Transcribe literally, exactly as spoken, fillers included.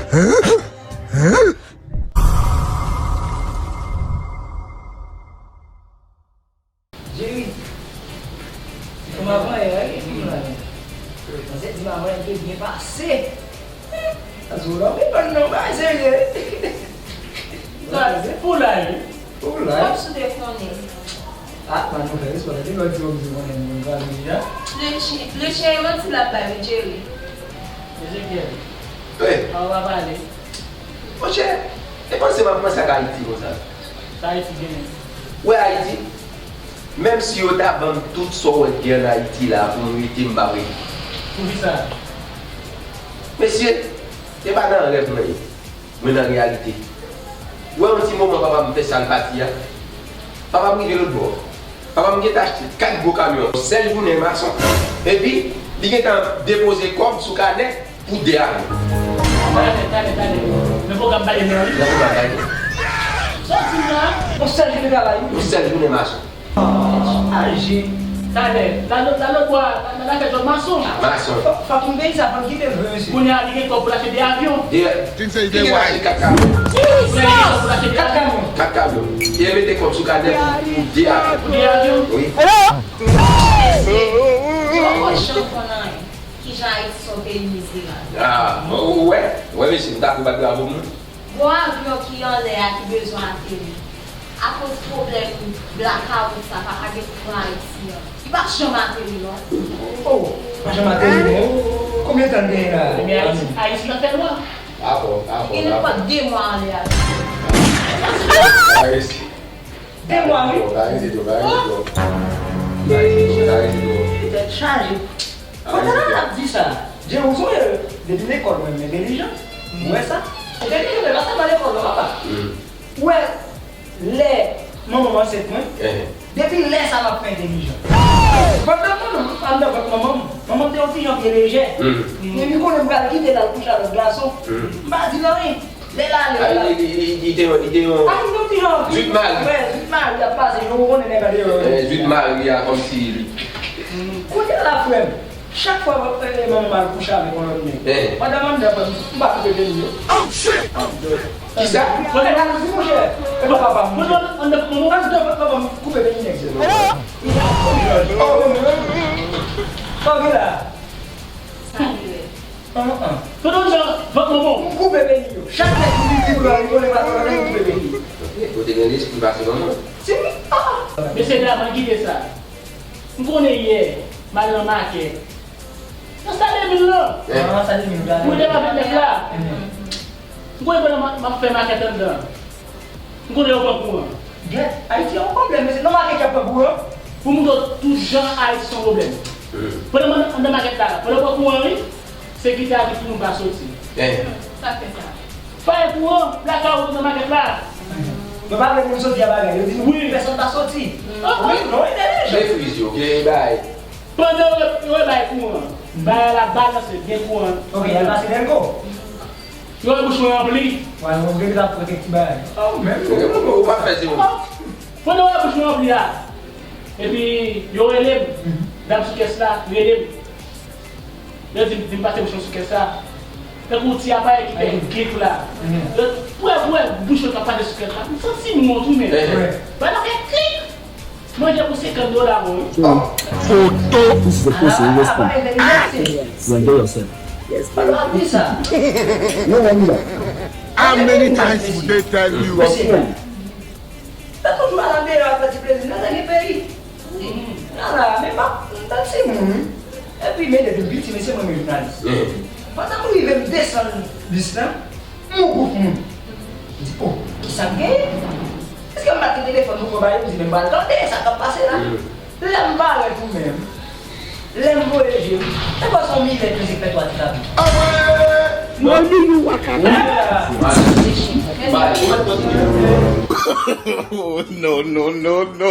Jerry, kòman avan yè a, e fim la menm? Mwen se di m avan yè te byen pase. Azo la, men pa nan bay serye. Sa, se pou la, wi. Pou la. Kòm si w te konnen. Ah, man, nou fè respè, te lòt di w di konnen moun pa vini, an? Leche, leche, e manti l ap bay, wi, Jerry. Ezekiel. Wi. An w ap pale. Monchè, e panse m ap panse ak Ayiti konsa. Sa Ayiti genyen? Wè Ayiti, menm si yo ta ban m tout sa w wè k gen ann Ayiti la pou m rete, m p ap rete. Poukisa? Mesye, se pa nan rèv mwen ye. Mwen nan reyalite. Ou wè yon ti moman papa m fè sa l pati a? Papa m rive lòtbò. Papa m gentan achte kat gwo kamyon. Yon sèl jounen mason. Epi, li gentan depoze kòb sou kanè pou de avyon. Talè, talè, talè. Nan pwogram Biden nan, wi. Nan pwogram Biden. Sa w di m la? Yon sèl jounen travay, wi. Yon sèl jounen mason. Aje. Talè, la lòt, la lòt bò a, la, la, la fè djòb mason. Mason. Fò, fò ki m peye sa, fò n kite l vre, mesye. Kounye a, li gen kòb pou l achte de avyon. De, li gentan achte kat kamyon. Kounye a, li gen kòb pou l achte de avyon. Kat kamyon. Kat kamyon. Li mete kòb sou kanè pou, pou de avyon. Pou de avyon? Wi. Mesye, yo pa janm konn anyen. Kijan Ayiti se yon peyi mizerab. Ah, ou wè? Ou wè, mesye, m ta tou bat bravo pou nou. Gon avyon ki anlè a ki bezwen ateri. Akoz pwoblèm blakawout sa, pa ka gen kouran Ayiti an. Li p ap janm ateri non. Oh, pa janm ateri non. Konbyen tan l genyen la? Ebyen, Ayiti, Ayiti nan fè nwa. Dakò, dakò, dakò. Li gen nenpòt de mwa anlè a. Ayiti. De mwa, wi. Ayiti, Ayiti, Ayiti. Tèt chaje. Kote la n ap di sa? Jerry, ou sonje depi lekòl mwen m entèlijan. Ou wè sa? Entèlijan, men pa sèlman lekòl non, papa. Ou wè, lè manman m ansent mwen, depi lè sa m ap fè entèlijan. Pandan manman m anndan vant manman m, manman m te yon ti jan pye lejè. Men li konnen m pral kite l al kouche avèk gason. M pa di l anyen. Lè l ale, li, li, li, li te yon, li te yon zwit mari. Wè, zwit mari ap pase, jan ou konnen nèg andeyò yo. Eh, zwit mari a, kòmsi li. Kounye a la, frè m, chak fwa, eh, manman m al kouche avèk yon lòt nèg, pandan m anndan, frè m, m pa koupe peni yo. Oh, shit! Kisa? Mwen, mwen, mwen, mwen, mwen, mwen, mwen, mwen, mwen, mwen, mwen, mwen, mwen, koupe peni nèg yo. Sa w gen la? Sa li ye. An, an. Tout moun nan vant manman w. M koupe peni yo. Chak nèg ki vin di pou yo al rigole, pa tande m koupe peni yo. Kote gen lespri pase manman. Ti moun, ah! Mesye dam, ann kite sa. M konnen yè, m al nan makèt. Nan Sademin lan. Ah, Sademin, ou te la. Mwen te la vennèf la. M konnen pandan m ap, m ap fè makèt anndan. M konnen yo pran kouran. Gèt, Ayiti an pwoblèm, mesye. Nan makèt y ap pran kouran. Pou m montre w tout jan Ayiti se yon pwoblèm. Pandan m anndan makèt la, pandan yo pran kouran, wi, sekirite a di pou nou pa soti. Sa k fè sa? Pa gen kouran, blakawout nan makèt la. Yo pa vle moun soti a bagay, yo di nou pèsonn pa soti. Wi, non, entèlijan. Refriz yo, gen bagay. Pandan yo, yo bay kouran, bagay la balanse, gen kouran. Ok, y al pase Delco. Yo wè bouch mwen ranpli. Wè, mwen vle ta pran kèk ti bagay. Oh, men. Ou pa fè ti moun. Pandan yo wè bouch mwen ranpli a, epi yo rele m, dam sou kès la rele m. Yo di m, di m pase bouch mwen sou kès la. Tankou ti aparèy ki fè klik la. Yo, wè, wè, bouch mwen k ap pase sou kès la. M santi m wont, wi, men. Bagay la fè klik. Manje pou senkant dola, bon. Poto. This is the person who was from. Yes, yes. What about this, sir? No, no, no. How many times would they tell you? Mesye, nou toujou al andeyò ap fè ti plezi, nou nan peyi. Ala, men pa, m ta timoun, wi. Epi, men depi m piti, mesye, mwen, mwen jounalis. Pandan m rive, m desann bis lan, m wè gwoup moun. M di, oh, kisa k genyen? Èske m pa t gen telefòn pou mwen ba yo, m di, men m pral tande sa k ap pase la. Lè m parèt ou menm, lè m voye je m, se pa son milèt mizik fè twa ti kapi. Mwen di nou wakala. Oh, no, no, no, no.